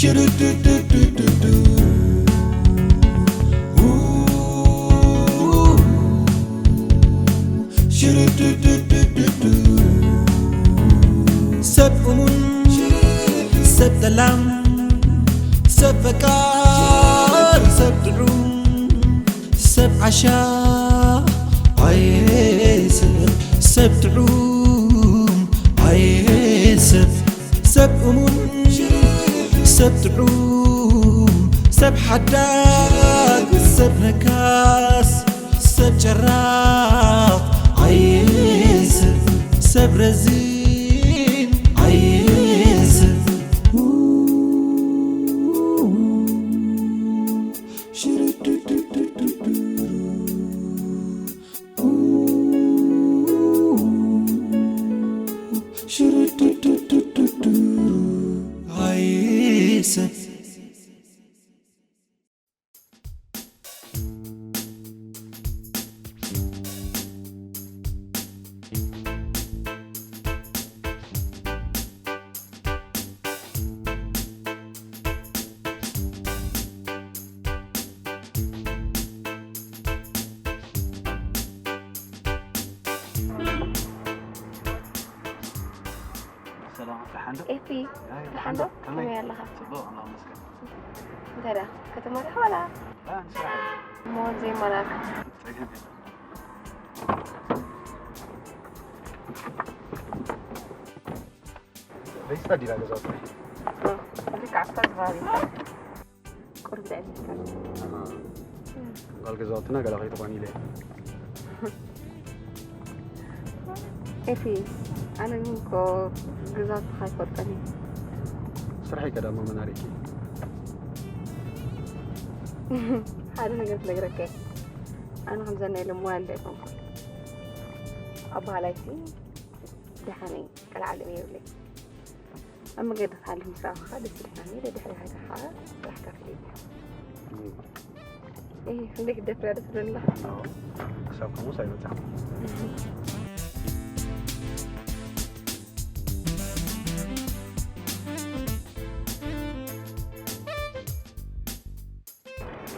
ሽርድድድድዱ። ኡ፣ ሽርድድድድዱ። ሰብ እሙን፣ ሰብ ጠላም፣ ሰብ ፈቃር፣ ሰብ ጥዑም፣ ሰብ ዓሻ፣ ኣየ ሰብ፣ ሰብ ጥዑም፣ ኣየ ሰብ፣ ሰብ እሙን፣ ሰብ ጥዑም፣ ሰብ ሓዳግ፣ ሰብ ነካስ፣ ሰብ ጨራቕ፣ ኣየ ሰብ፣ ሰብ ረዚን፣ ኣየ ሰብ። ሽርድድድድዱ። ኣይ ሰብ። ሰላም፣ ደሓን ዶ? ኤፊ፣ ኣይ፣ ደሓን ደሓን ዶ? ዶ? ከመይ? ከመይ ኣለኻ? ጽቡቕ፣ ኣምላኽ ይመስገን። እንታይ ደኣ፣ ከተማርሕ ዋላ? ኣይ፣ ንስራሕ እየ። እሞ ዘይመራርካ? ጸገም የለን። በይስታ ዲላ ገዛውቲ? እ፣ ልክዕ ኣብታ ከባቢ። ቁሩብ ልዕሊ ኢልካ። ኣሃ። ጓል ገዛውትና ገለ ከይትኾኒ ኢለ። ኤፊ፣ ኣነ ግን እኮ ገዛውትኻ ኣይፈልጦን እየ። ስራሕ እዩ ቀዳማዊ መናሪኪ። ሓደ ነገር ክነግረካ እየ። ኣነ ከምዘን ናይ ሎሚ ዋልዳ ኣይኮንኩን። ኣበሃላይሲ ደሓነይ ቀልዓለም የብለይ። ኣብ መገዲ ክሓልፍ ምስ ረኣኹኻ ደስ ኢልካኒ፣ ደድሕሪ ሃይታ ከዓ ስራሕካ ፍለጥ። እም። እይ፣ ክንደይ ግደፍ እያ ደስ ትብለኒ ኣለኻ። ኣዎ፣ ክሳብ ከምኡስ ኣይበጻሕኩን።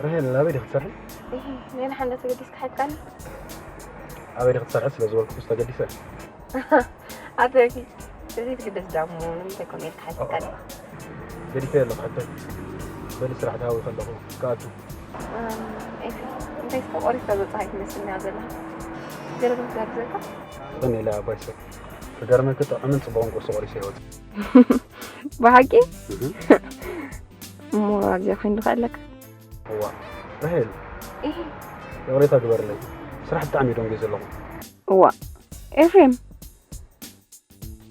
ራሄል፣ ኣበይ ዲኺ ትሰርሒ? እህ፣ ኔና ሓንዳ ተገዲስካ ሓይጥካኒ? ኣበይ ዲኺ ትሰርሒ ስለ ዝበልኩስ ተገዲሰ? ኣተኪ፣ እዚ ትግደስ ዳሞ፣ ንምንታይ ኮን ኢልካ ሓይጥካኒ? ገዲፈ ኣለኹ ሕቶይ። በሊ ስራሕ ተሃዊ ከለኹ ክኣቱ። እም፣ ኤፊ፣ እንታይ እስከ ቆሪስካ ዘውጽኣካ ትመስል እያ ዘለኻ? ገለ ዶ ክጋብዘካ? ቀኒለ ኣባይ ሰብ። ክገርመኪ ጥዑምን ጽቡቕን ቁርሲ ቆሪሰ ይወጽእ። ብሓቂ? እህ። እሞ ኣብዚኣ ኮይኑ ዶ ክኣለካ? እዋ፣ ራሄል፣ እህ። ይቕሬታ ግበርለይ። ስራሕ ብጣዕሚ እየ ደንጉየ ዘለኹ። እዋ፣ ኤፍሬም፣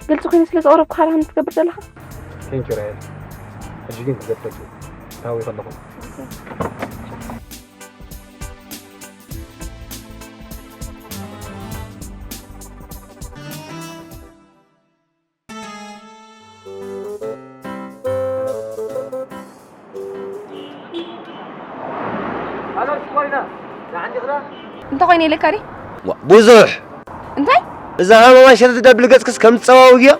ግልፂ ኮይነ ስለ ዘቕረብኩኻ ዲኻ ትገብር ዘለኻ? Thank you ራሄል። ሕጂ ግን ክገድፈኪ። ታዊ ከለኹ። እንታይ ኮይነ ኢለካ ድየ? ዋ፣ ብዙሕ። እንታይ? እዛ ሃመማ ሸርድድ ኣብል ገጽክስ ከም ትጸዋውግዮ?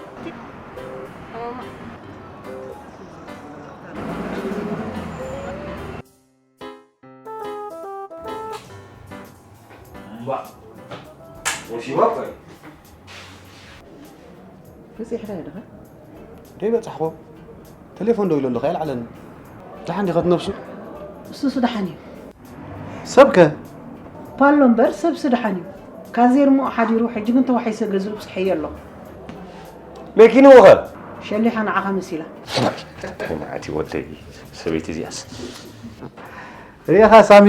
እምባእ፣ ወሲባ እኮ እዩ። በጺሕካ ዲኻ? ደይበጻሕኩ። ቴሌፎን ደው ኢሉ ኣለኹ፣ ኣይልዓለኒ። ደሓን ዲኻ እቲ ነብሱ? እሱስ ደሓን እዩ። ሰብከ? ፓሎ እምበር ሰብሲ ደሓን እዩ። ካዜር እሞ ሓዲሩ፣ ሕጂ ግን ተዋሒሰ ገዝኡ ብጽሐዮ ኣለኹ። መኪንኡ ኸ? ሸሊኻ ንዓኻ መሲላ። መዓት እዩ ወደይ፣ ሰበይቲ እዚኣስ። ርኢኻ ሳሚ?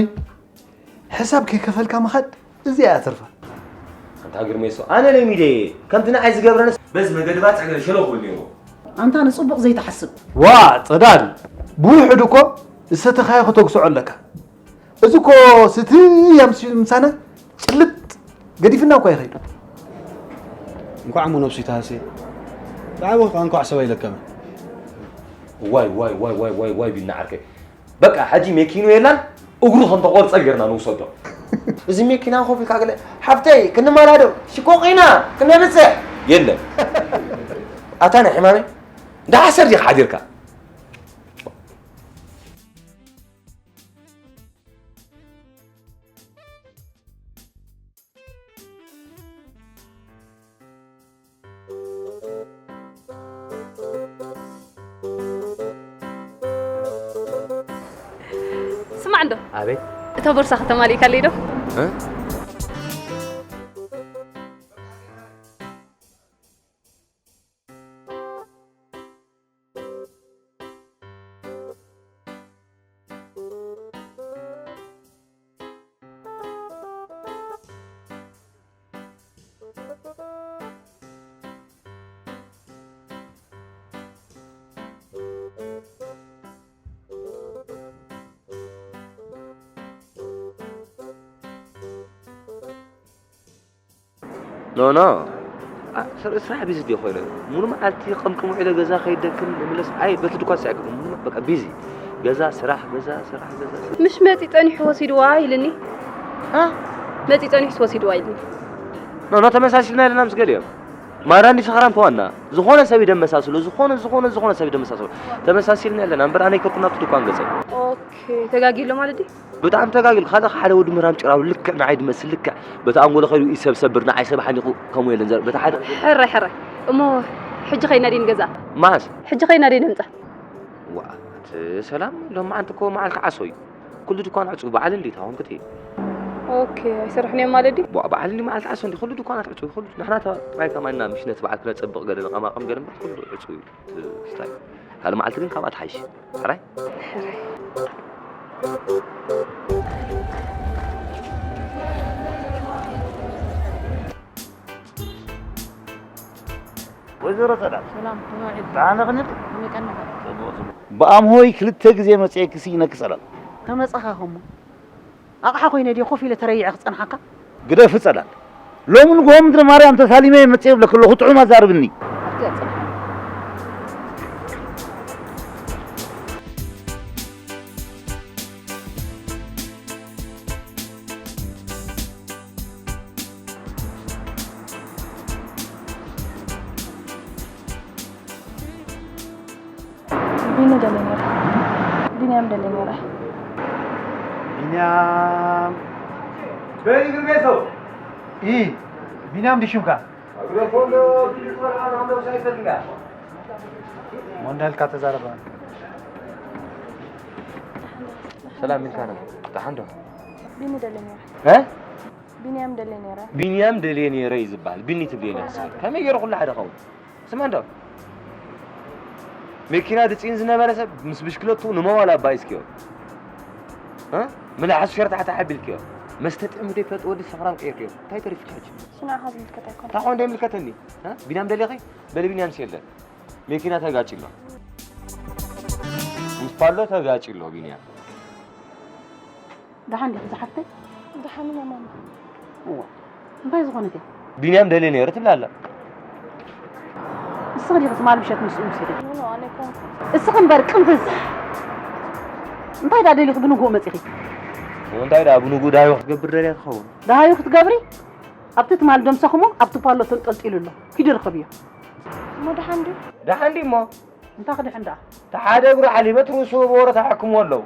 ሕሳብ ከይከፈልካ ምኻድ እዚኣ እያ ትርፋ። ኣንታ ግርሜሶ፣ ኣነ ለሚደ እየ። ከምቲ ንዓይ ዝገብረንስ በዚ መገዲ ባጽዕ ገለ ሸለኹ ነይሩ። ኣንታ ንጽቡቕ ዘይትሓስብ። ዋ፣ ጸዳል፣ ብውሑድ እኮ ዝሰተኻዮ ከተግስዖ ኣለካ። እዚ እኮ ስትያም ምሳና ጭልጥ ገዲፍና እኮ ይኸይድ። እንኳዕ እሞ ነብሱ ይትሃስየ። ብዓቢ ኸዓ እንኳዕ ሰብ ኣይለከመ። ዋይ፣ ዋይ፣ ዋይ፣ ዋይ፣ ዋይ፣ ዋይ፣ ቢልና ዓርከይ። በቃ፣ ሕጂ መኪኑ የላን፣ እግሩ ከም ተቆርጸ ጌርና ንውሰዶ። እዚ መኪና ኮፍ ኢልካ ገለ፣ "ሓፍተይ፣ ክንመላዶ፣ ሽኮቂና፣ ክነብጽሕ?" የለን። ኣታ ናይ ሕማመይ፣ እንዳ ሓሰር ዲኻ ሓዲርካ? እንዶ ኣቤት። እታ ቦርሳ ከተማሊእካለይ ዶ? እ? ኖ፣ ኖ። ኣ፣ ስር-፣ ስራሕ ቢዚ ድየ ኮይነ? ሙሉ መዓልቲ ከም ቅሙዕ ኢለ ገዛ ከይደክም ምምለስ፣ ኣይ፣ በቲ ድኳን ሳይክል፣ ሙሉ በቃ ቢዚ። ገዛ፣ ስራሕ፣ ገዛ፣ ስራሕ፣ ገዛ፣ ስራሕ። ምሽ መጺ ጸኒሑ ወሲድዋ ኢልኒ። ሃ? መጺ ጸኒሑስ ወሲድዋ ኢልኒ። ኖ፣ ኖ፣ ተመሳሲልና ኣለና ምስ ገሊኦም። ማራ እንዲ ሰኽራም ተዋና። ዝኾነ ሰብ ይደመሳስሎ፣ ዝኾነ፣ ዝኾነ፣ ዝኾነ ሰብ ይደመሳስሎ። ተመሳሲልና ኣለና፣ እምበር ኣነ ኣይከድኩን ናብቲ ድኳን ገጸይ። ኦኬ፣ ተጋጊሎ ማለት ድዩ? ብጣዕሚ ተጋጊሉ። ካልእ ሓደ ወዲ ምህራም ጭራው ልክዕ ንዓይ ድመስል፣ ልክዕ በቲ ኣንጎሎ ከይዱ ኢሰብ ሰብር፣ ንዓይ ሰብ ሓኒቑ ከምኡ የለን ዘር-፣ በቲ ሓደ ሕራይ፣ ሕራይ። እሞ ሕጂ ኸይና ድዩ ንገዛ? መዓስ? ሕጂ ኸይና ድዩ ንምጻ? ዋ፣ እቲ ሰላም፣ ሎማዓንቲ እኮ መዓልቲ ዓሶ እዩ። ኩሉ ድኳን ዕጹው፣ በዓል እንዲ ታውን ክትይ። ኦኬ፣ ኣይሰርሕን እዮም ማለት ድዩ? ዋ፣ በዓል እንዲ መዓልቲ ዓሶ እንዲ ኩሉ ድኳናት ዕጹው፣ ኩሉ ንሕና ጥራይ ከማና ምሽ ነቲ በዓል ክነጸብቕ ገለ ንቐማቐም ገለ እምበር ኩሉ ዕጹው እዩ። እቲ ስታይ። ካልእ መዓልቲ ግን ካብኣ ትሓይሽ። ሕራይ? ሕራይ። ወይዘሮ ጸዳል። ሰላም፣ ከመይ ውዒልካ? ደሓን ዲኺ? ከመይ ቀኒኻ? ጽቡቕ፣ ጽቡቕ። ብኣምሆይ ክልተ ግዜ መጺኤኪ ስኢነኪ ጸዳል። ተመጻኻ ኸሞ? ኣቕሓ ኮይነ ድየ ኮፍ ኢለ ተረይዐ ክጸንሓካ? ግደፊ ጸዳል። ሎሚ ንግሆ ምድረ ማርያም ተሳሊመ እየ መጽየ እብለኪ ኣለኹ፣ ጥዑም ኣዛርብኒ። ኣብቲ ኣጽንሓኒ። ቢኒ ደልየ ነይረ። ቢንያም ደልየ ነይረ። ቢንያም። በይ ግርሜሶ። ኢ፣ ቢንያም ድዩ ሽምካ? እግረ ኮሎ ቢኒ ቆልዓ ናምዶ ሳይፈልጋ። ሞንዳልካ ተዛረበ። ሰላም ኢልካ ነበር። ደሓን ዶ? ቢኒ ደልየ ነይረ። እ? ቢንያም ደልየ ነይረ። ቢንያም ደልየ ነይረ እዩ ዝበሃል። ቢኒ ትብልየ ነይረ። ከመይ ገይሩ ኩሉ ሓደ ኸውን? ስማ እንዶ። መኪና ድጽኢን ዝነበረ ሰብ ምስ ብሽክለቱ ንመዋል ኣባይ እስኪዮ። እ? ምላሓሱ ሸርታሕታሕ ኣቢልክዮ። መስተ ጥዕሙ ዘይፈልጥ ወዲ ሰኽራም ቀይርክዮ። እንታይ ተሪፉ ሕጂ? እሱ ንዓኻ ዝምልከት ኣይኮነን። እንታይ ኮን ደይምልከተኒ? እ? ቢንያም ደሊኺ? በሊ ቢንያም የለን። መኪና ተጋጭሎ። ምስ ፓሎ ተጋጭሎ ቢንያም። ደሓን ዲኺ ዝሓፍተይ? ደሓን ኢና ማማ። እዋ፣ እንታይ ዝኾነት እያ? ቢንያም ደልየ ነይረ ትብል ኣላ። ንስኺ ዲኺ ትማል ምሸት ምስኡ ምሲኺ? ኖ፣ ኖ፣ ኣነ ኣይኮንኩን። እስኺ እምበር ቅንፍዝ። እንታይ ደኣ ደሊኺ ብንግሆ መጺኺ? እንታይ ደኣ ብንግሆ ደሃዩ ክትገብር ደልያ ትኸውን? ደሃዩ ክትገብሪ? ኣብቲ ትማል ደምሰኽሞ ኣብቲ ፓሎ ተንጠልጢሉ ኣሎ። ኪዲ ርኸብዮ። እሞ ደሓን ድዩ? ደሓን ድዩ እሞ? እንታይ ክድሕን ደኣ? እቲ ሓደ እግሩ ሓሊበት ርእሱ ብወረ ተሓክምዎ ኣለዉ።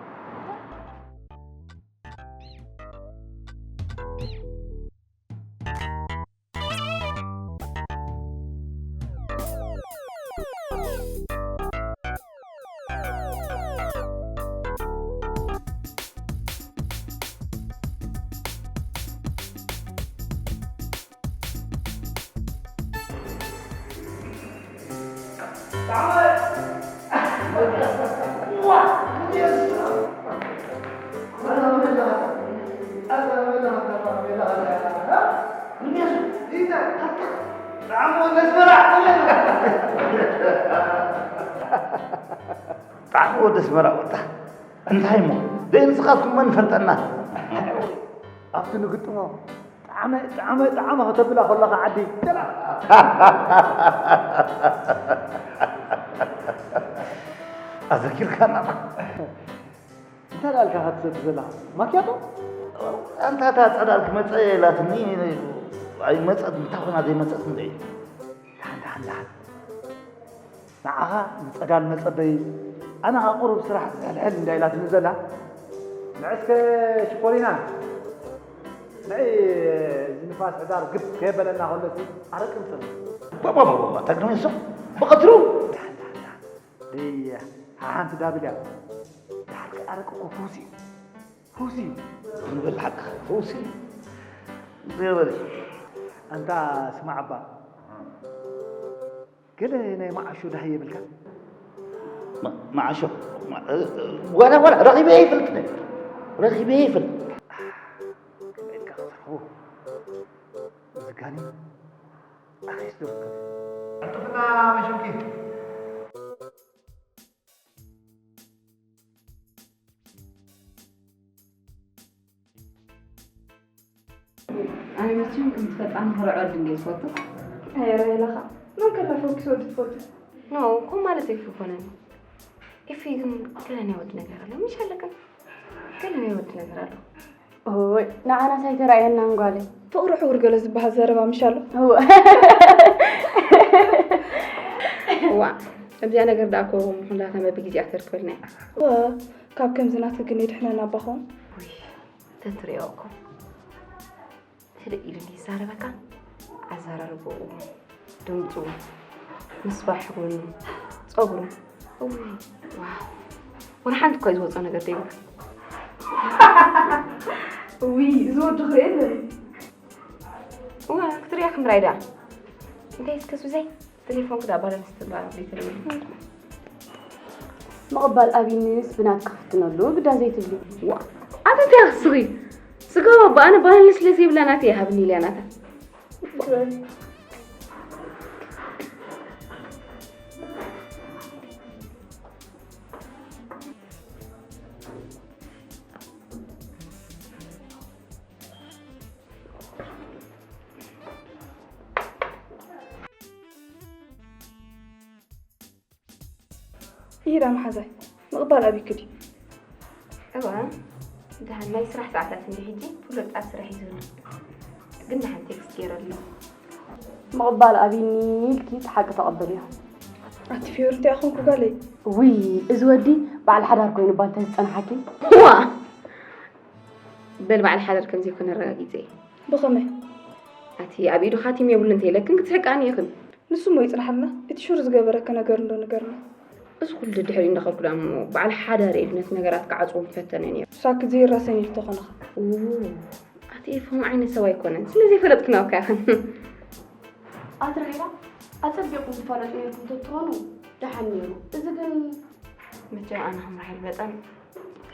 ጣዕሚ ወዲ ኣስመራ ወጣ። እንታይ እሞ? ደይ ንስኻትኩም መን ፈልጠና? ኣብቲ ንግጥሞ ጣዕመ፣ ጣዕመ፣ ጣዕመ ከተብላ ከለኻ ዓዲ፣ ገላ። ኣዘኪርካና። እንታይ ደኣ ኢልካ ክትሰቲ ዘለኻ? ማክያቶ? ኣንታ እታ ጸዳል ክመጸ ኢላትኒ፣ ኣይመጸት፣ እንታይ ኮይና ዘይመጸት እንድዒ? ደሓን፣ ደሓን፣ ደሓን። ንዓኻ ንጸዳል መጸበይ፣ ኣነ ኸኣ ቁሩብ ስራሕ ዝሕልሕል እንዳ ኢላትኒ ዘላ። ንዕስከ ሽኮሪና፣ ንዒ እዚ ንፋስ ሕዳር ግፍ ከየበለና ከሎሲ ኣረቂ ምጽእ። ባባባባ፣ ተግርሜሶ፣ ብቐትሩ። ደሓን፣ ደሓን፣ ደሓን። ድየ፣ ሓሓንቲ ዳብል እያ። ደሓር ከኣ ኣረቂ እኮ ክውስ እዩ። ፈውሲ እዩ። ንበል ሓቅኻ፣ ፈውሲ እዩ። ዘበል። ኣንታ ስማዕ ኣባ፣ ገለ ናይ መዓሾ ደሃይ የብልካ? መ-፣ መዓሾ? መ-፣ እ-፣ እ-፣ ዋላ፣ ዋላ፣ ረኺበ ይፈልጥ ነ። ረኺበ ይፈልጥ። ከመይ ኢልካ ክትረኽቦ? ዝጋኒ ኣኺስ ዶ ክትከፍል? ኣንጥፍና መሾኪ። ኣነ መቸም ከም ትፈልጣ ንኽርዖ ወዲ እንድየ ዝፈቱ። ኣይ ራሄላኻ፣ መን ከላ ፈኪስ ወዲ ትፈቱ? ኖ፣ ከምኡ ማለት ኣይኮነን። ኤፊ ግን ገለ ናይ ወዲ ነገር ኣሎ፣ ምሽ ኣለክን? ገለ ናይ ወዲ ነገር ኣሎ። ኦይ፣ ንዓናስ ኣይተራእየናን ጓለይ። ፍቕሪ ሕውር ገለ ዝበሃል ዘረባ ምሽ ኣሎ? እወ። እዋ፣ ከምዚኣ ነገር ደኣ እኮ ምሕላታ መቢ ግዜኣ ተርክበልና እያ። እወ፣ ካብ ከምዚ ናትኪ ግን የድሕነና ኣባ ኸውን። ውይ፣ ተትሪኦ እኮ። ህድእ ኢሉ እንዲህ ይዛረበካ፣ ኣዘራርባኡ፣ ድምፁ፣ ምስባሕ ጎኑ፣ ፀጉሩ፣ እውይ፣ ዋው። ወላ ሓንቲ እኳ እዩ ዝወፅኦ ነገር ዘይብሉ። እውይ፣ እዚ ወዲ ክርእየ ኣለኒ። እዋ፣ ክትሪኣ ክንራይ ደኣ። እንታይ እስከ ሱዘይ? ቴሌፎንኪ ዳ ባላንስ ትብላ ዘይትልብሊ። ምቕባል ኣብይኒስ ብናትኪ ክፍትነሉ ግዳ ዘይትብሊ። ዋ፣ ኣቲ እንታይ ክትስኺ? ስጋዋ ኣባ ኣነ ባላንስ ስለ ዘይብላ ናተይ ይሃብኒ ኢልያ ናታ። ይዳ መሓዛይ፣ ምቕባል ኣቢኪ ድዩ? እዋ፣ ደሓን ናይ ስራሕ ሰዓታት እንዲ ሕጂ፣ ፍሉጥ ኣብ ስራሕ እዩ ዘሎ። ግን ደሓን ቴክስት ገይረ ኣለኹ። ምቕባል ኣቢኒ ኢልኪ እቲ ሓቂ ተቐበልዮ። ኣቲ ፊዮሪ፣ እንታይ ኣኾንኩ ጋለይ? ውይ፣ እዚ ወዲ በዓል ሓዳር ኮይኑ እባ እንተዝጸንሓኪ። ዋ! በል በዓል ሓዳር ከም ዘይኮነ ኣረጋጊጸ እየ። ብኸመይ? ኣቲ ኣብ ኢዱ ካቲም የብሉ እንተ ኢለክን ክትስሕቃኒ ኢኽን። ንሱ እሞ ይጽናሓልና፣ እቲ ሹር ዝገበረኪ ነገር እንዶ ንገርና። እዚ ኩሉ ድሕሪ እንዳኸድኩ ደኣ እሞ በዓል ሓዳር ኢሉ ነቲ ነገራት ክዓጽዎ ምፈተነ ነይሩ። ሳኪ ዘይራሰን ኢሉ ተኾነኻ። ኡ፣ ኣቲ ኤፎም ዓይነት ሰብ ኣይኮነን፣ ስለ ዘይፈለጥክና እኮ ኢኽን። ኣቲ ራሄላ፣ ኣጸቢቕኩም ትፋለጡ ነይርኩም ተትኾኑ ደሓን ነይሩ። እዚ ግን መቸም ኣነ ከም ራሄል መጠን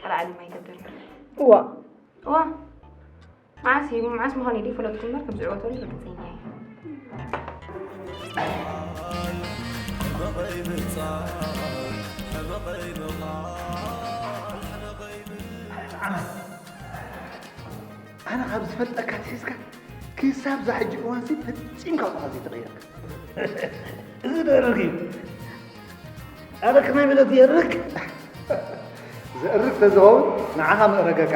ቆልዓ ድማ ኣይገብርን። እዋ። እዋ። መዓስ እዩ? መዓስ ምዃኑ እዩ ዘይፈለጥኩ እምበር፣ ከም ዝዕወተሉ ርግጸኛ እየ። ኣነ ካብ ዝፈልጠካ ኣትሒዝካ ክሳብ እዛ ሕጂ እዋንሲ ፈጺምካ እኳ ዘይተቐየርካ። እዚ ደርግ እዩ። ኣረ ከመይ ብለት የርግ? ዘእርግ ተዝኸውን ንዓኻ መእረገካ።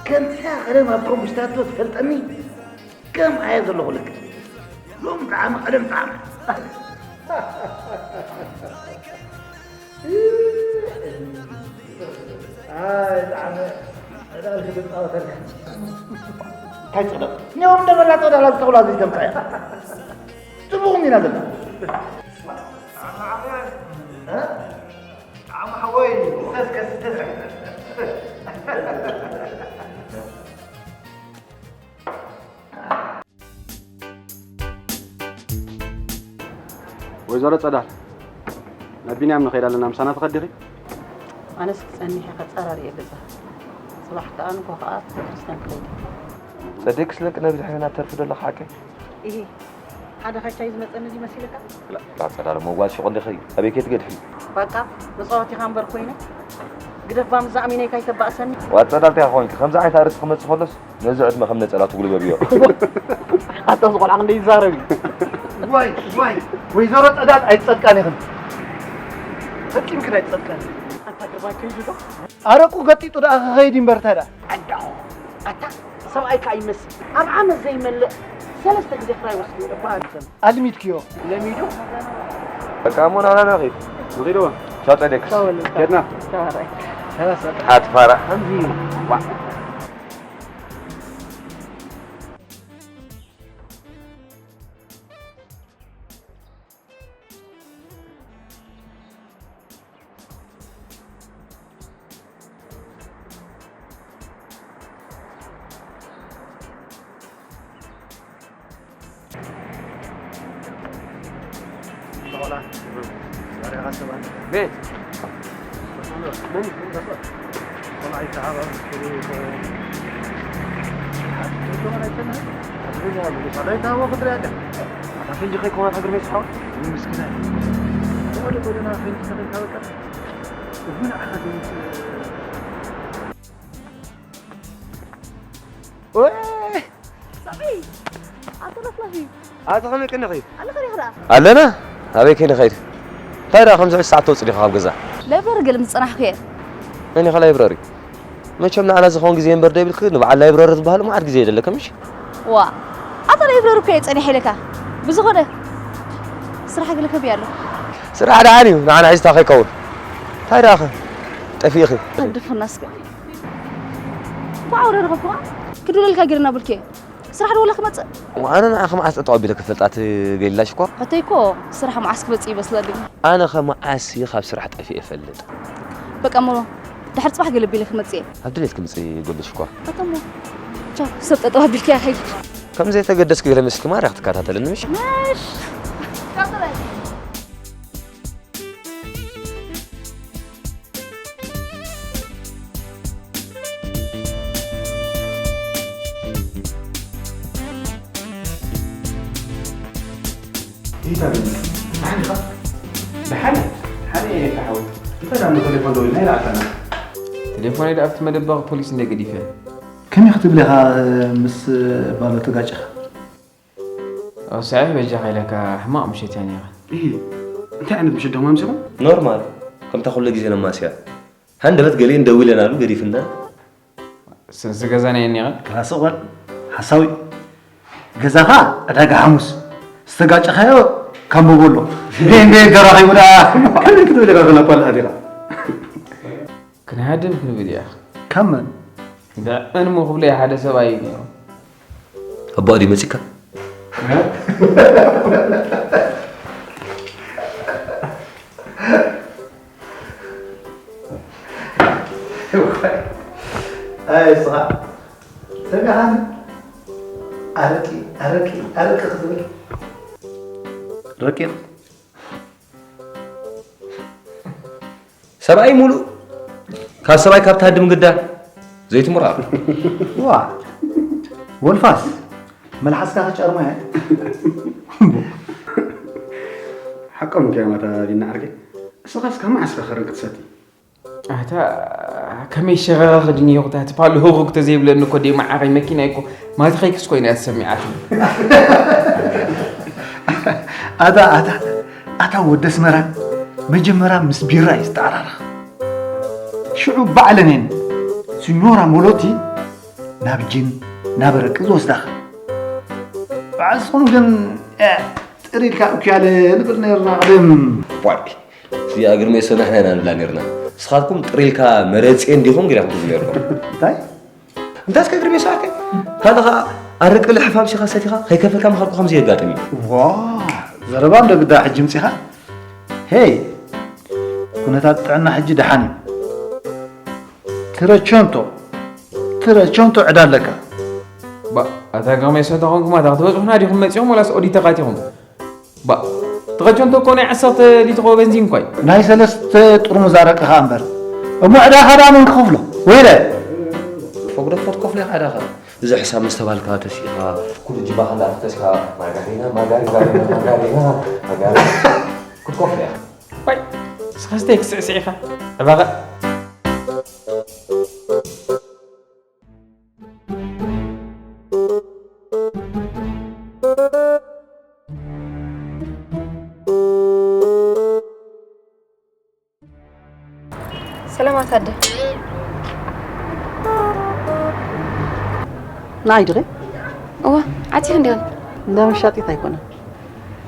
ከምዚኣ ቀደም ኣብ ኮምሽታቶ ትፈልጠኒ? ከም ኣየ ዘለኹ ልክ። ሎም ጣዕሚ ቀደም ጣዕሚ። ኣይ፣ ጣዕሚ ዕዳል ክትጻወተልካ። እንታይ ጽቕደል? ኔው እንደበላ ጽቕደል ኣብ ጥቕላ ዘይተምጻ እያ። ጽቡቕ እንዲና ዘለና። እ? ጣዕሚ ሓወይ፣ ስተስከ፣ ስተስከ። ወይዘሮ ጸዳል፣ ናብ ቢንያም ንኸይድ ኣለና፣ ምሳና ትኸዲ ዲኺ? ኣነስ ክጸንሕ እየ፣ ከጸራርየ ገዛ። ጽባሕ ከኣ ንግሆ ከኣ ቤተክርስትያን ክኸይድ እየ። ጸደይ ክስለቂ ነብዚ ሕነ ናብ ተርፊ ዶ ኣለኻ ሓቀይ? ኢሂ፣ ሓደ ካቻ እዩ ዝመጸኒ ድዩ መሲልካ? ላ፣ ላ፣ ጸዳል እሞ ጓል ሹቕ እንዲኺ፣ ኣበይ ከይትገድፊ? በቃ፣ መጻወቲኻ እምበር ኮይነ። ግደፍ፣ ባምዛ ኣሚነይካ ኣይተባእሰኒ። ዋ፣ ጸዳል እንታይ ኾንኪ? ከምዚ ዓይነት ኣርእስቲ ክመጽእ ከሎስ ነዚ ዕድመ ከም ነጸላ ትጉልበብዮ። ኣታ እዚ ቆልዓ ክንደይ ይዛረብ እዩ። ዋይ፣ ዋይ፣ ወይዘሮ ጸዳል ኣይትጸድቃን ኢኽን። ፈጺምክን ኣይትጸድቃን። ኣታ ግርማይ ከይዱ ዶ? ኣረቁ ገጢጡ ደኣ ክኸይድ እዩ እምበር፣ እንታይ ደኣ? ኣንዳኹ፣ ኣታ ሰብኣይ ከኣ ይመስል። ኣብ ዓመት ዘይመልእ ሰለስተ ግዜ ክራይ ወስዱ ይበሃል። ኣልሚድክዮ። ለሚዱ። በቃ እሞ ናና ንኺድ። ንኺድ እወ። ቻው ጸደይ። ቻው በል። ኬድና። ቻው በል። ኣትፋራ። ከምዚ እዩ። ዋ። ቆላ ዛሬ ሐሰባል ቤት መን ቆላ ይተሃባ ከመይ ይታወቅ? ኣቶ ከመይ ቅንኺ ኣለና። ኣበይ ከይንኸይድ? እንታይ ደኣ ከምዚ ሰዓት ተውፅእ ዲኻ ካብ ገዛ? ላይብረሪ ገለ ምስ ፀናሕኩ እየ። መን ኢኻ ላይብረሪ? መቸም ንዓና ዝኸውን ግዜ እምበር ደይብልኪ፣ ንበዓል ላይብረሪ ዝበሃሉ መዓት ግዜ የደለከ ምሽ? ዋ፣ ኣታ ላይብረሪ እኮ እየ ጸኒሐ ኢለካ። ብዝኾነ ስራሕ ገለ ከብያ ኣሎ። ስራሕ ደሓን እዩ፣ ንዓና ሒዝካ ከይከውን። እንታይ ደኣኸ ጠፊእኺ? ኣድፉና እስከ። እንኳዕ ወረ ረኸብኩዋ። ክድውለልካ ገይረ እናበልኩ እየ። ስራሕ ዶ ወላ ክመጽእ? ኣነ ንዓኺ መዓስ ጠጠው ኣቢለ ክፈልጣ ትገሊላሽ እኮ። ሕቶይ እኮ ስራሕ መዓስ ክመጽእ ይመስለኒ። ኣነ ኸ መዓስ ካብ ስራሕ ጠፊኤ እፈልጥ? በቃ እሞ ድሕሪ ጽባሕ ገለ ኣቢለ ክመጽእ እየ። ኣብ ድሌት ክምጽእ ይጎልሽ እኳ። ኣታ እሞ ቻው፣ ሰብ ጠጠው ኣቢልክያ ከይድ። ከም ዘይተገደስኪ ገለ መስልኪ ማራ ክትከታተልኒ ምሽ? ምሽ! ቀጽለ። እንታይ ደሓን ኢኻ? ደሓን ደሓን እየ ተሓወት። እንታይ ዳሞ ቴሌፎን ደዊልና ይልኣከና። ቴሌፎነይ ደኣ ኣብቲ መደበኺ ፖሊስ እንደ ገዲፈ። ከመይ ክትብል ኢኻ ምስ ባሎ ተጋጨኻ? ኣውሳዒ በጃኻ ኢለካ ሕማቕ ምሸት እያ ነይራ። እሂ፣ እንታይ ዓይነት ምሸት ደሞ ኣምሲኹም? ኖርማል፣ ከምታ ኩሉ ግዜ ነማስያ። ሃንደበት ገሊኤን ደዊለናሉ ገዲፍና። ስለዚ ገዛ ናይ እኒቐ? ክላስ እቕበል፣ ሓሳዊ። ገዛኻ ዕዳጋ ሓሙስ፣ ዝተጋጨኻዮ ካምቦቦሎ። ቤን ቤን ተራኺቡ ደኣ። ከመይ ክትብል ኢኻ ከላ ኳልኣ ዲኻ? ክንሃድም ክንብል እያ። ካብ መን? ብዕን እሞ ክብለይ ሓደ ሰብኣይ እዩ ነይሩ። ኣቦኣ ድዩ መጺካ? ኣይ ስኻ ሰሚኻኒ ኣረቂ ኣረቂ ኣረቂ ክትብል ረቂቕ ሰብኣይ ሙሉእ ካብ ሰብኣይ ካብ ትሃድም ግዳ ዘይትምራቕ። ዋ ወልፋስ መልሓስካ ክጨርሞ እየ። ሓቆም እንከዮም ኣታ ቢና ዓርከይ። እስኻስ ካብ መዓስ ኢኻ ከረቂ ትሰቲ? ኣታ ከመይ ሸረራ ክድንየኹ ታቲ ፓሉ ህውኽ ተዘይብለኒ እኮ ደይ መዓረይ መኪናይ እኮ ማትኸይክስ ኮይና እያ ተሰሚዓትኒ። ኣታ ኣታ ኣታ ወዲ ኣስመራ መጀመርያ ምስ ቢራ እዩ ዝተኣራረኸ። ሽዑ ባዕለን እየን ሲኞራ ሞሎቲ ናብ ጅን ናብ ኣረቂ ዝወስዳኻ። ብዓስኹም ግን ጥር ኢልካ እኩያለ ንብል ነርና ቅድም። ዋይ እዚኣ ግርመይ ሰናሕና ኢና ንብላ ነርና። ንስኻትኩም ጥር ኢልካ መረፅየ እንዲኹም ገይራኹም ትብሉ ነርኩም። እንታይ? እንታይ እስከ ግርመይ ሰዓከ? ካልኻ ኣረቂ ልሕፋም ሲኻ ሰቲኻ ከይከፈልካ ምኻድኩ ከምዚ የጋጥም እዩ። ዋ ዘረባ እንዶ ግዳ ሕጂ ምፂኻ? ሄይ ኩነታት ጥዕና ሕጂ ደሓን እዩ። ትረቸንቶ ትረቸንቶ ዕዳ ኣለካ። ባ ኣታ ግርመይ ሰተኾንኩም ኣታ ክትበፅሑና ዲኹም መፂኹም ወላስ ኦዲተኻት ኢኹም? ባ ተኸቸንቶ እኮ ናይ ዓሰርተ ሊትሮ በንዚን እኳ እዩ። ናይ ሰለስተ ጥርሙዝ ኣረቂ ኸኣ እምበር። እሞ ዕዳኻ ደኣ መን ክኸፍሎ? ወይለ! ፈግዶ ክትከፍሎ ኢኻ ዕዳኻ። እዚ ሕሳብ ምስ ተባልካ ተሲእኻ፣ ኩሉ ጅባኻ እንዳፈተሽካ፣ ማርጋሪና፣ ማርጋሪና፣ ማርጋሪና፣ ማርጋሪና፣ ማርጋሪና፣ ክትከፍሎ ኢኻ። ዋይ፣ ንስኻስ እንታይ ክትስዕስዕ ኢኻ? ዕባቐ። ሰላማት ኣደ። ንዓይ ድኺ? እዋ፣ ዓፂኺ እንዲኽን? እንዳ መሻጢት ኣይኮነን።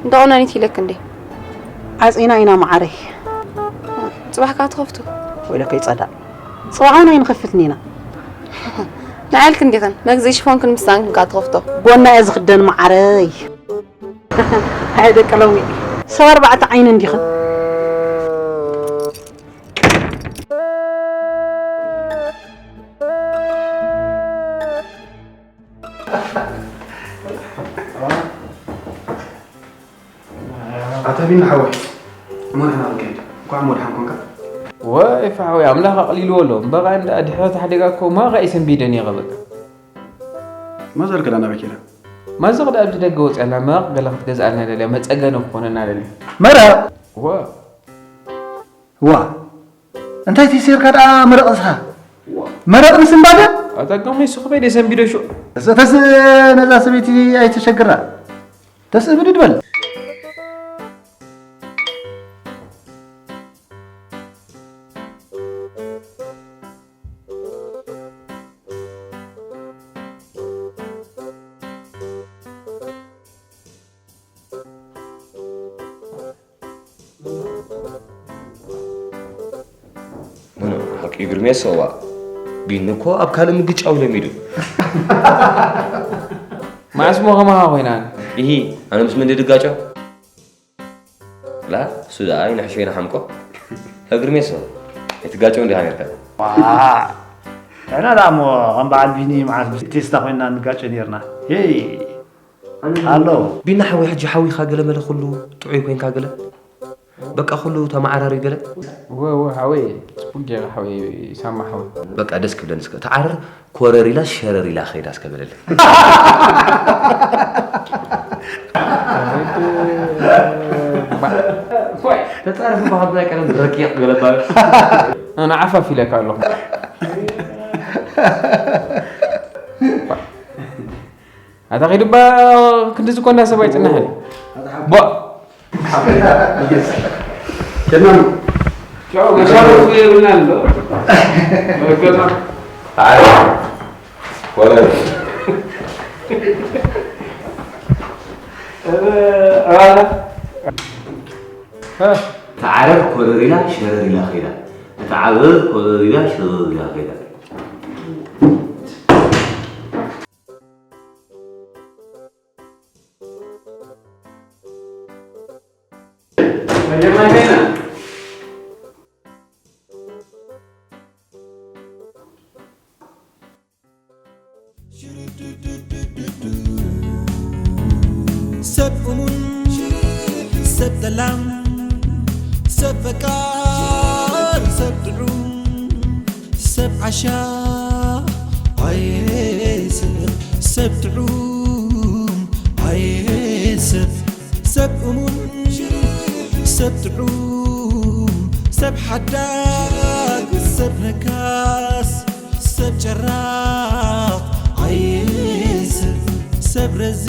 እንዳ ቆናኒት ኢለክ እንዴ? ዓፂና ኢና መዓረይ። ፅባሕ ከዓ ትኸፍቱ? ወይለከይ ፀላእ። ፅባሕ እውን ኣይንኸፍትን ኢና። ንዓልክ እንዲኽን? መግዝኢ ሽፎንክን ምሳንክን ከዓ ትኸፍቶ? ቦና እየ ዝኽደን መዓረይ። ኣይ ደቂ ሎሚ ሰብ ኣርባዕተ ዓይኒ እንዲኽን። ይምና ሓወይ፣ እሞ ንሕና ክንከይድ። እንኳዕ እሞ ደሓን ኮንካ። ወይ ፋሕወይ፣ ኣምላኽ ኣቕሊልዎ ኣሎ። እምበቓ እንዳ ድሕረት ሓደጋ እኮ ማኻ እዩ ሰንቢደ ነይረ በቃ። ማዘር ከ ናበይ ከይዳ? ማዘር ከ ኣብዚ ደገ ወፂኣ ኣላ፣ መረቕ ገለ ክትገዝኣልና ደልያ፣ መፀገኒ ክኾነና ደልያ። መረቕ? ዋ። ዋ። እንታይ ተይሰይርካ ደኣ መረቕ ንስኻ? መረቕ ምስ እምባገ? ኣታ ጋመይ ስኹ በይ ደሰንቢዶ ሹዕ። እሰ ተስ ነዛ ሰበይቲ ኣይተሸግራ። ተስ እብድ ድበል። ምኑ ሓቂ ግርሜ ሰዋ ቢኒ እኮ ኣብ ካልእ ምግጫው ለሚዱ። መዓስ ሞ ከማኻ ኮይና? ኢሂ ኣነ ምስ ምንዲ ድጋጫው ላ እሱ ደኣ ይንሕሾ ይንሓምቆ። ግርሜ ሰው ኣይትጋጨው እንዲኻ ነርካ። ዋእ ንሕና ደኣ እሞ ከም በዓል ቢኒ መዓስ ቴስታ ኮይንና ንጋጨ ኔርና። ሄይ ኣሎ። ቢኒ ሓወይ ሕጂ ሓዊኻ ገለ መለ ኩሉ ጥዑይ ኮይንካ ገለ በቃ ኩሉ ተመዓራሪ ገለ። እወ እወ ሓወይ ጽቡቅ ጌረ ሓወይ ሳማ ሓወይ። በቃ ደስ ክብለኒ እስከ ተዓረር ኮረር ኢላስ ሸረር ኢላ ከይዳ እስከ በለለይ። ተጻረፍ እባ ከምዚ ናይ ቀደም ረቂቕ ገለ ባል። ኣነ ዓፋፍ ኢለካ ኣለኹ። ኣታ ኺድ እባ ክንድዚ እኮ እንዳ ሰብ ኣይጽንሕን። ቦእ! ቻው መሻርፍ የብልናን ዶ መረገጣ ኣረ ወረ ኣባላ ተዓረር ኮረር ኢላ ሸረር ኢላ ኸይዳ። እታ ዓረር ኮረር ኢላ ሸረር ኢላ ኸይዳ። ሰብ እሙን ሰብ ጠላም ሰብ ፈቃር ሰብ ጥዑም ሰብ ዓሻ ኣየ ሰብ ሰብ ጥዑም ኣየ ሰብ ሰብ እሙን ሰብ ጥዑም ሰብ ሓዳግ ሰብ ነካስ ሰብ ጨራቕ ኣየ ሰብ ሰብ ረዚ